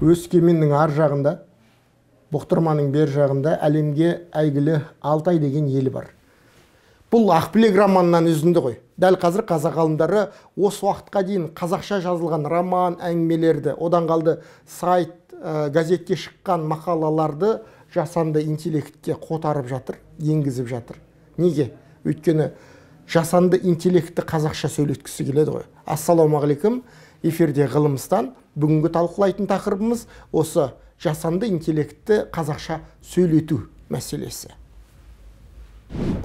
Өскеменнің ар жағында, Бұқтырманың бер жағында әлемге әйгілі Алтай деген ел бар. Бұл Ақбілек романынан үзінді ғой. Дәл қазір қазақ ғалымдары осы уақытқа дейін қазақша жазылған роман, әңгімелерді, одан қалды сайт, газетке шыққан мақалаларды жасанды интеллектке қотарып жатыр, енгізіп жатыр. Неге? Өйткені жасанды интеллектті қазақша сөйлеткісі келеді ғой. Ассалаумағалейкум, эфирде Ғылымстан. Бүгінгі талқылайтын тақырыбымыз осы жасанды интеллектті қазақша сөйлету мәселесі.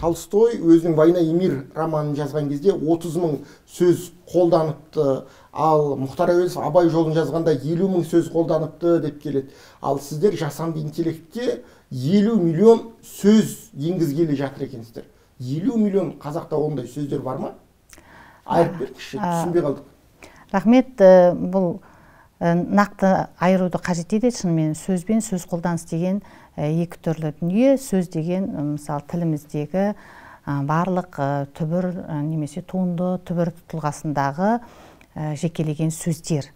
Толстой өзінің «Война и мир» романын жазған кезде 30 мың сөз қолданыпты, ал Мұхтар Әуезов Абай жолын жазғанда 50 мың сөз қолданыпты деп келеді. Ал сіздер жасанды интеллектке 50 миллион сөз енгізгелі жатыр екенсіздер. 50 миллион қазақта ондай сөздер бар ма? Айырып беріңізші, түсінбей қалдық. Рахмет, бұл нақты айыруды қажет етеді. Шынымен сөз бен сөз қолданыс деген екі түрлі дүние. Сөз деген, мысалы, тіліміздегі барлық түбір немесе туынды түбір тұлғасындағы жекелеген сөздер.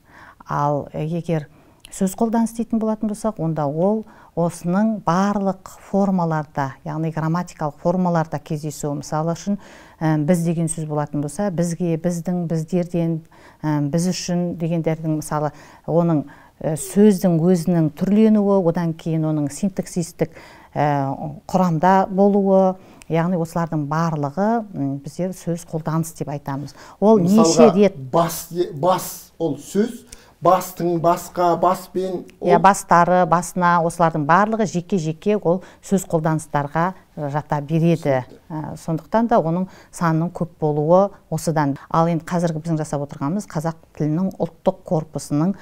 Ал егер сөз қолданыс дейтін болатын болсақ, онда ол осының барлық формаларда, яғни грамматикалық формаларда кездесуі. Мысалы үшін, біз деген сөз болатын болса, бізге, біздің, біздерден, біз үшін дегендердің, мысалы, оның сөздің өзінің түрленуі, одан кейін оның синтаксистік құрамда болуы, яғни осылардың барлығы біздер сөз қолданыс деп айтамыз. Ол неше рет бас ол сөз, бастың, басқа, баспен, ол... бастары, басына, осылардың барлығы жеке-жеке ол сөз қолданыстарға жата береді. Сондықтан да оның санының көп болуы осыдан. Ал енді қазіргі біздің жасап отырғанымыз қазақ тілінің ұлттық корпусының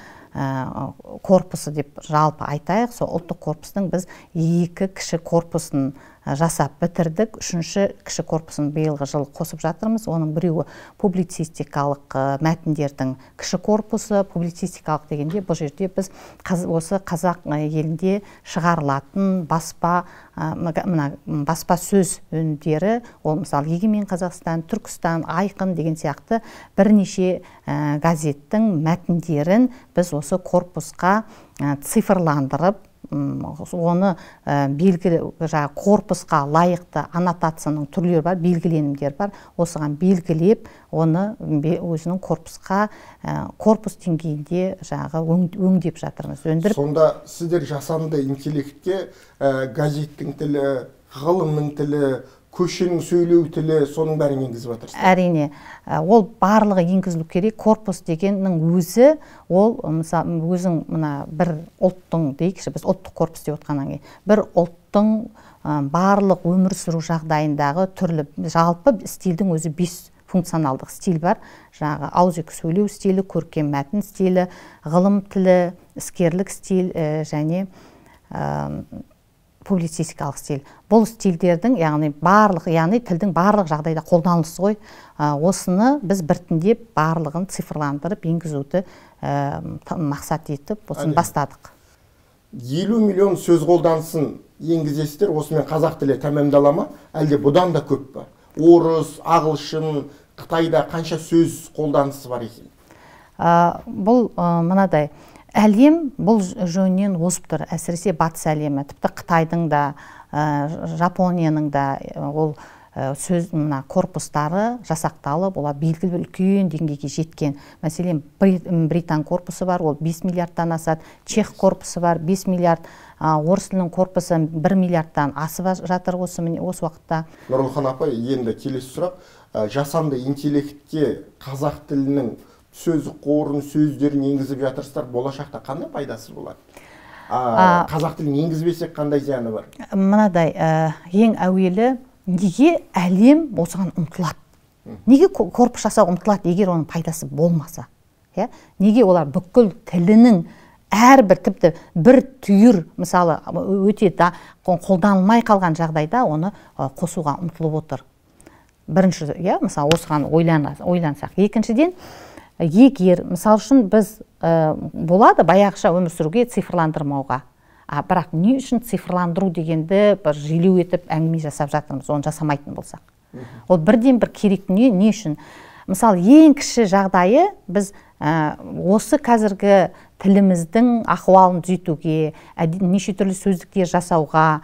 корпусы деп жалпы айтайық. Сол ұлттық корпустың біз екі кіші корпусын жасап бітірдік. Үшінші кіші корпусын биылғы жылы қосып жатырмыз. Оның біреуі публицистикалық мәтіндердің кіші корпусы. Публицистикалық дегенде бұл жерде біз осы қазақ елінде шығарылатын баспа, мына баспа сөз өнімдері, ол мысалы Егемен Қазақстан, Түркістан, Айқын деген сияқты бірнеше газеттің мәтіндерін біз осы корпусқа цифрландырып, оны белгілі жаңа корпусқа лайықты аннотацияның түрлері бар, белгіленімдер бар, осыған белгілеп, оны өзінің корпусқа, корпус деңгейінде жаңағы өңдеп жатырмыз, өндіріп. Сонда сіздер жасанды интеллектке газеттің тілі, ғылымның тілі, көшенің сөйлеу тілі, соның бәрін енгізіп жатырсыздар? Әрине, ол барлығы енгізілу керек. Корпус дегеннің өзі, ол мысалы өзің мына бір ұлттың дейікші, біз ұлттық корпус деп отқаннан кейін, бір ұлттың барлық өмір сүру жағдайындағы түрлі жалпы стильдің өзі 5 функционалдық стиль бар. Жаңағы ауызекі сөйлеу стилі, көркем мәтін стилі, ғылым тілі, іскерлік стиль және публицистикалық стиль. Бұл стильдердің, яғни барлық, яғни тілдің барлық жағдайда қолданылысы ғой. Осыны біз біртіндеп барлығын цифрландырып енгізуді мақсат етіп, осыны бастадық. 50 миллион сөз қолданысын енгізесіздер, осымен қазақ тілі тәмамдала ма? Әлде бұдан да көп пе? Орыс, ағылшын, Қытайда қанша сөз қолданысы бар екен? Бұл мынадай. Әлем бұл жөнінен озып тұр, әсіресе батыс әлемі, тіпті Қытайдың да, Жапонияның да ол сөз мына корпустары жасақталып, олар белгілі бір үлкен деңгейге жеткен. Мәселен, британ корпусы бар, ол 5 миллиардтан асады, чех корпусы бар, 5 миллиард, орыс тілінің корпусы 1 миллиардтан асып жатыр осы уақытта. Нұрлыхан апай, енді келесі сұрақ, жасанды интеллектке қазақ тілінің сөз қорын, сөздерін енгізіп жатырсыздар, болашақта қандай пайдасы болады? Қазақ тілін енгізбесек қандай зияны бар? Мынадай, ең әуелі неге әлем осыған ұмтылады? Неге корпус жасауға ұмтылады, егер оның пайдасы болмаса? Неге олар бүкіл тілінің әрбір, тіпті бір түйір, мысалы, өте қолданылмай қалған жағдайда оны қосуға ұмтылып отыр? Бірінші, мысалы, осыған ойлансақ. Екіншіден, егер, мысал үшін, біз болады баяғыша өмір сүруге цифрландырмауға. Бірақ не үшін цифрландыру дегенді бір желеу етіп әңгіме жасап жатырмыз, оны жасамайтын болсақ. Ол бірден бір керек дүние, не үшін? Мысалы, ең кіші жағдайы біз Осы қазіргі тіліміздің ахуалын түзетуге, неше түрлі сөздіктер жасауға,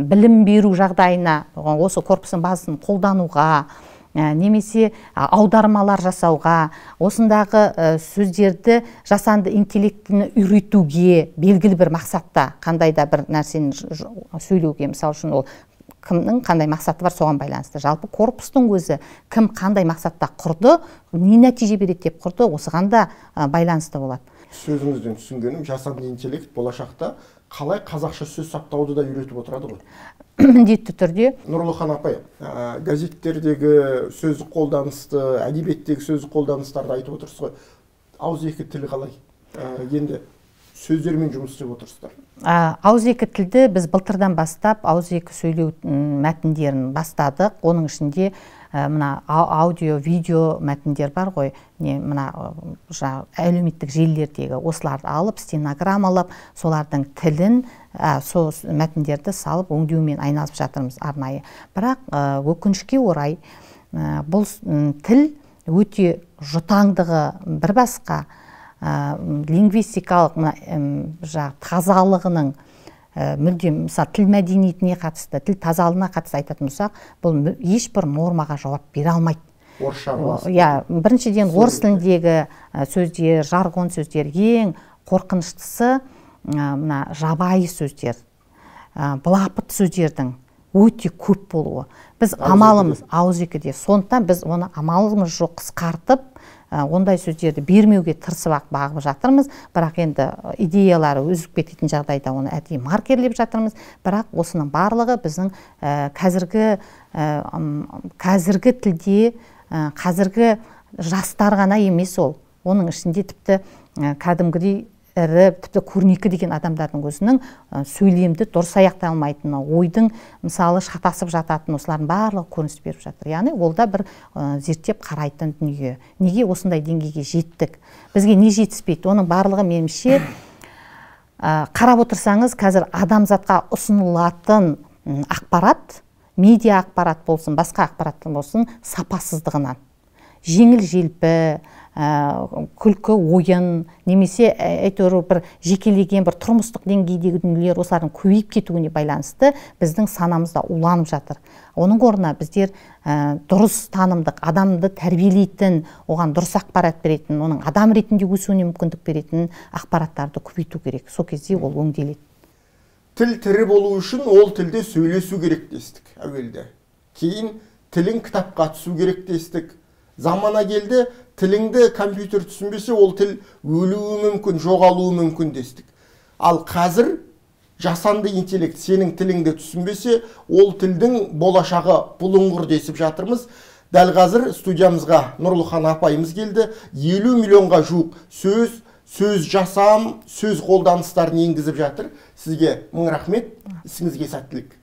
білім беру жағдайына, осы корпустың базасын қолдануға, немесе аудармалар жасауға, осындағы сөздерді жасанды интеллектіні үйретуге, белгілі бір мақсатта қандай да бір нәрсені сөйлеуге, мысалы үшін ол кімнің қандай мақсаты бар, соған байланысты. Жалпы корпустың өзі кім қандай мақсатта құрды, не нәтиже береді деп құрды, осыған да байланысты болады. Сөзіңізден түсінгенім, жасанды интеллект болашақта қалай қазақша сөз саптауды да үйретіп отырады ғой? Міндетті түрде. Нұрлыхан апай, газеттердегі сөздік қолданысты, әдебиеттегі сөздік қолданыстарды айтып отырсыз ғой. Ауызекі тіл қалай? Енді сөздермен жұмыс істеп отырсыздар. Ауызекі тілді біз былтырдан бастап ауызекі сөйлеу мәтіндерін бастадық. Оның ішінде мына аудио, видео мәтіндер бар ғой, мына әлеуметтік желілердегі, осыларды алып, стенограммалап, солардың тілін, сол мәтіндерді салып өңдеумен айналысып жатырмыз арнайы. Бірақ өкінішке орай, бұл тіл өте жұтаңдығы бір басқа, лингвистикалық тазалығының мүлдем, мысалы, тіл мәдениетіне қатысты, тіл тазалығына қатысты айтатын болсақ, бұл ешбір нормаға жауап бере алмайды. Орысша араласып. Иә, біріншіден орыс тіліндегі сөздер, жаргон сөздер, ең қорқыныштысы мына жабайы сөздер, былапыт сөздердің өте көп болуы. Біз амалымыз ауызекіде, сондықтан біз оны амалымыз жоқ қысқартып, ондай сөздерді бермеуге тырысып бағып жатырмыз. Бірақ енді идеялары үзіп кететін жағдайда оны әдейі маркерлеп жатырмыз. Бірақ осының барлығы біздің қазіргі тілде, қазіргі жастар ғана емес ол. Оның ішінде тіпті кәдімгідей ірі, тіпті көрнекі деген адамдардың өзінің сөйлемді дұрыс аяқтай алмайтыны, ойдың мысалы шатасып жататын, осылардың барлығы көрініс беріп жатыр. Яғни ол да бір зерттеп қарайтын дүние. Неге осындай деңгейге жеттік? Бізге не жетіспейді? Оның барлығы меніңше, қарап отырсаңыз, қазір адамзатқа ұсынылатын ақпарат, медиа ақпарат болсын, басқа ақпарат болсын, сапасыздығынан. Жеңіл желпі, күлкі ойын, немесе әйтеуір бір жекелеген бір тұрмыстық деңгейдегі дүниелер, осылардың көбейіп кетуіне байланысты біздің санамызда уланып жатыр. Оның орнына біздер дұрыс танымдық, адамды тәрбиелейтін, оған дұрыс ақпарат беретін, оның адам ретінде өсуіне мүмкіндік беретін ақпараттарды көбейту керек. Сол кезде ол өңделеді. Тіл тірі болу үшін ол тілде сөйлесу керек дестік әуелде. Кейін тілің кітапқа түсу керек дестік. Замана келді, тіліңді компьютер түсінбесе, ол тіл өлуі мүмкін, жоғалуы мүмкін дестік. Ал қазір жасанды интеллект сенің тіліңді түсінбесе, ол тілдің болашағы бұлыңғыр десіп жатырмыз. Дәл қазір студиямызға Нұрлыхан апайымыз келді. 50 миллионға жуық сөз, сөз жасам, сөз қолданыстарын енгізіп жатыр. Сізге мың рахмет, ісіңізге сәттілік.